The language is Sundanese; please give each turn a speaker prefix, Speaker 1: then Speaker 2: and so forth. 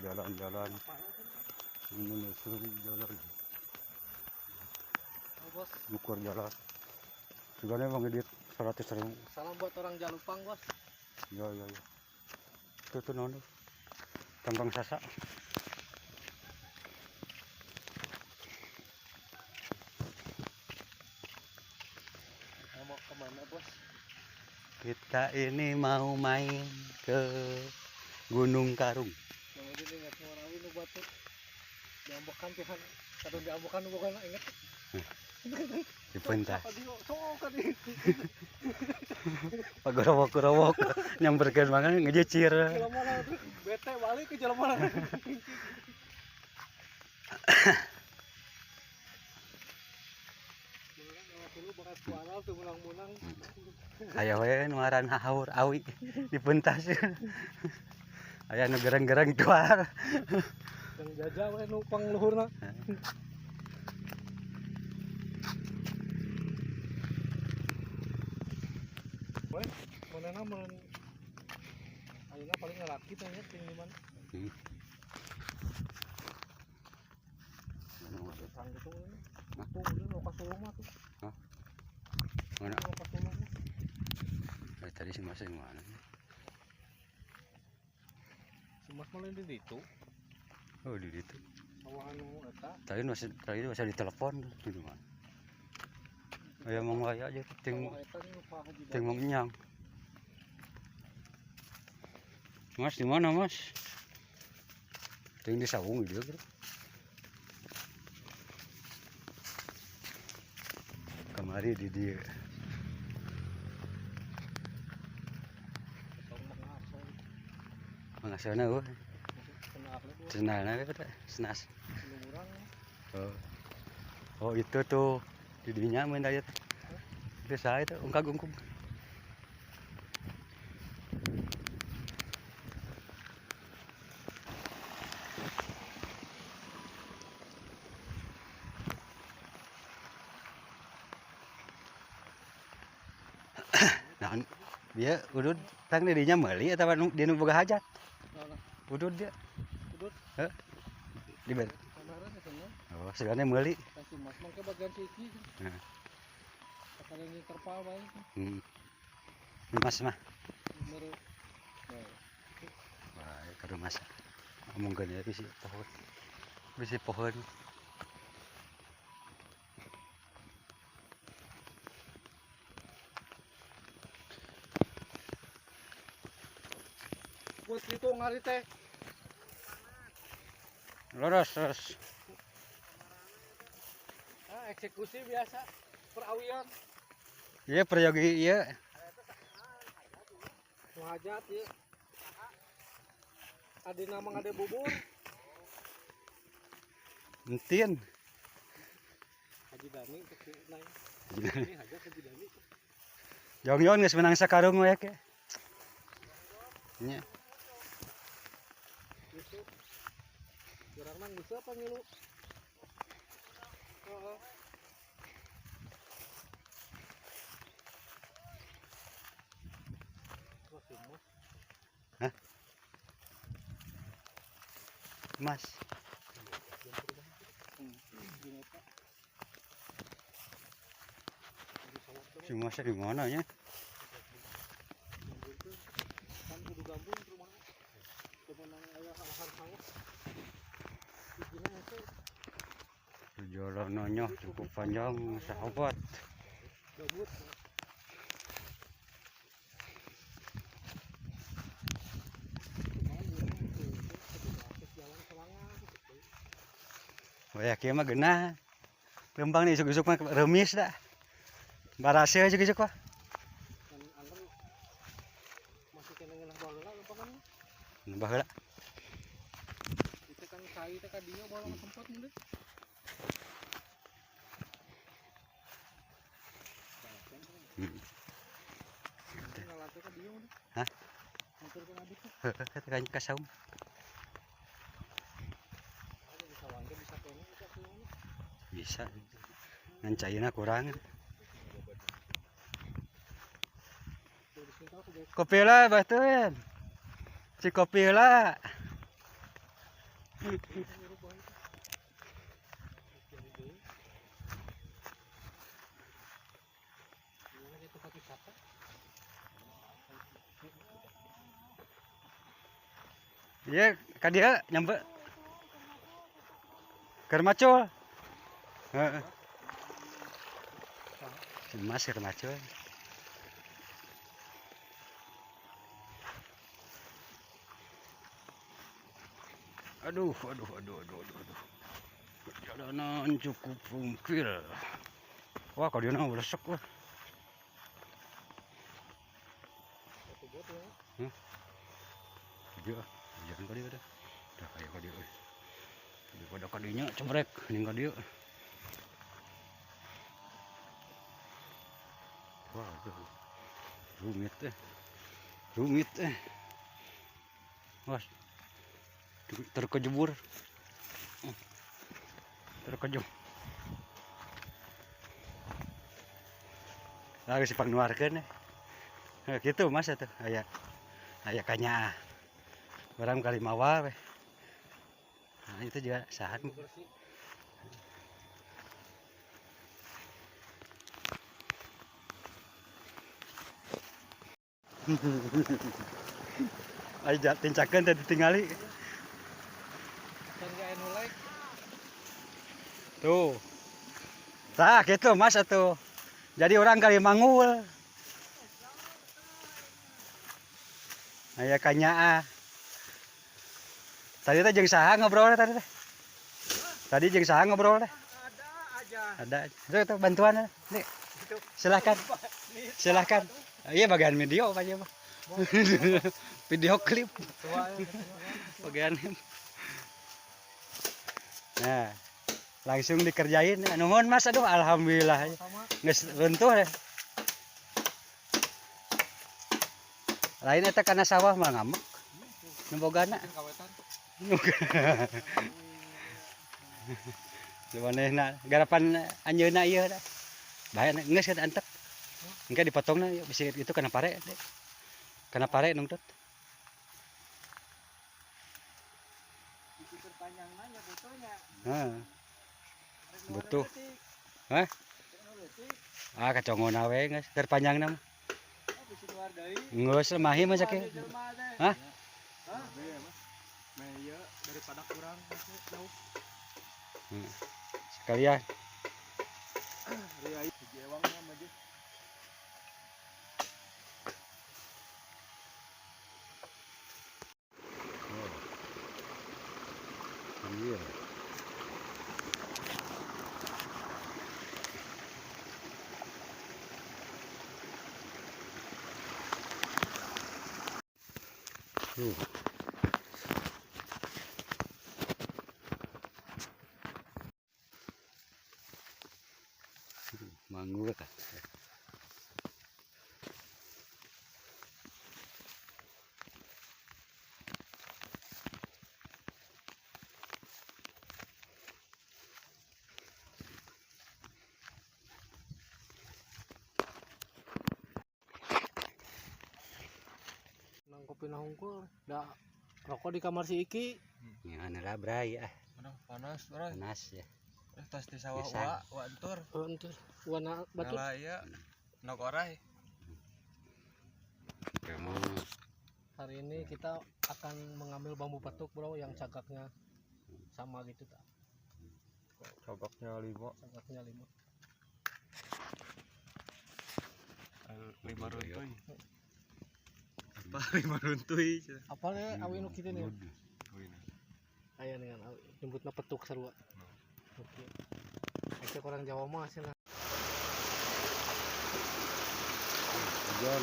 Speaker 1: Jalan-jalan menelusuri jalan.
Speaker 2: Oh, bos.
Speaker 1: Ukur jalan. Sugane bang edit 100.000.
Speaker 2: Salam buat orang Jalupang, bos.
Speaker 1: Ya ya ya. Itu tuh nono. Tangkang sasa.
Speaker 2: Mau kemana, bos?
Speaker 1: Kita ini mau main ke Gunung Karung.
Speaker 2: Diambokan Tuhan, kadang diambokan bukan inget.
Speaker 1: Dipentas. Pak gorowok-gorowok nyamperkeun banget ngejecir.
Speaker 2: Bete balik ke jalan mana.
Speaker 1: Aya we nu ngaran haur awi dipentas. Aya nu gereng-gereng tuar.
Speaker 2: Yang jajah we nu pangluhurna. We, manehna mun ayeuna paling ngalaki teh nya ting di mana? Sang gitu ini. Tuh, udah nu kasulung mah tuh.
Speaker 1: Hah? Mana?
Speaker 2: Nu kasulung mah.
Speaker 1: Tadi si Mas yang mana?
Speaker 2: Si Mas malah di ditu.
Speaker 1: Oh, di ditu.
Speaker 2: Sawah anu eta.
Speaker 1: Tadi masih ditelepon di mana? Aya mang waya aja ting ting mengenyang. Mas di mana, Mas? Ting di saung dia, bro. Kemari di dia. Mengasana eueuh. Cenahna we teh, senas. Oh. Oh, itu tuh di dinya mun aya teh. Itu saha itu ungkag-ungkug. Nah, dia udud tang di dinya meuli atawa dia nu boga hajat. Udud dia.
Speaker 2: Udud.
Speaker 1: Heh. Di ber. Oh, segane meuli.
Speaker 2: Si Mas mangke bagian siki.
Speaker 1: Heeh.
Speaker 2: Ini terpal bae.
Speaker 1: Mas mah.
Speaker 2: Wah,
Speaker 1: Wah, ka mas. Ngomongkeun ya bisi pohon. Bisi pohon.
Speaker 2: Buat itu ngari teh.
Speaker 1: Loros, loros.
Speaker 2: Ah, eksekusi biasa perawian.
Speaker 1: Iya, peryogi iya.
Speaker 2: Hajat ya. Adina mah ngade bubur.
Speaker 1: Entin.
Speaker 2: Haji Dani ke naik. Ini hajat Haji Dani.
Speaker 1: Jongjon geus menang sakarung we ke. Nya.
Speaker 2: Urang mah geus apa ngilu? Heeh.
Speaker 1: Hah? Mas. Si Masnya di mana ya? Perjalanannya cukup panjang, sahabat. Wah, kieu mah geunah. Lempang nih isuk-isuk mah reumis dah. Baraseuh isuk-isuk mah.
Speaker 2: Masih kena ngeunah baheula lempangan.
Speaker 1: Baheula.
Speaker 2: Itu kan cai teh ka dieu baheula sempat mun.
Speaker 1: Hah? Heeh, ka saung. Bisa. Ngan caina kurang. Kopi lah batuin. Si kopi lah. Iya, ka dieu nyampe. Keur macul. Heeh. Mas keur macul. Aduh, aduh, aduh, aduh, aduh, aduh. Perjalanan cukup rungkil. Wah, kalau dia belesek lah. Hah? Iya, jangan kali ada. Dah kayak kali euy. Daripada kadinya cebrek ning ka dieu. Wah, aduh. Rumit eh. Rumit eh. Wah. Terkejebur. Terkejebur. Lagi si pangnuarkeun eh. Gitu Mas atuh aya. Aya kanyaah. Barang kali mawa we. Nah, itu juga sahan. Ayo tincakeun teh ditingali. Tuh. Tah gitu Mas atuh. Jadi orang kali mangul. Aya kanyaah. Tadi teh jeung saha ngobrol tadi teh? Tadi jeung saha ngobrol teh?
Speaker 2: Ada aja.
Speaker 1: Ada. Itu bantuan nih. Silahkan. Silahkan. Iya bagian video Pak Pak. Video klip. Bagian. Nah, langsung dikerjain. Nuhun Mas, aduh alhamdulillah. Geus runtuh deh. Lain eta kana sawah mah ngambek. Nu bogana. Manehna garapan anjeunna ieu da. Bahaya geus eta antek. Engke dipotongna bisi itu kana pare. Kana pare nungtut. Heeh. Butuh. Hah? Ah kacongona we geus keur panjangna mah. Geus lemahi mah sakieu. Hah?
Speaker 2: Daripada kurang jauh.
Speaker 1: Sekalian. Oh. Iya. Tuh. Manggur kan.
Speaker 2: Nang kopi nahungkul, da rokok di kamar si Iki.
Speaker 1: Ya lah bray ah.
Speaker 3: Panas, bray.
Speaker 1: Panas ya.
Speaker 3: Tas di sawah wa, wa entur.
Speaker 2: Oh, entur. Warna batu.
Speaker 3: Ngalah iya. Nok orai.
Speaker 2: Hari ini kita akan mengambil bambu petuk, bro, yang cagaknya sama gitu tak.
Speaker 3: Cagaknya 5.
Speaker 2: Cagaknya 5.
Speaker 3: 5 runtuy. Apa 5 runtuy?
Speaker 2: Apa nih awi nu kitu nih? Aya dengan awi nyebutna petuk sarua. Oke. Itu orang Jawa mah cenah.
Speaker 1: John.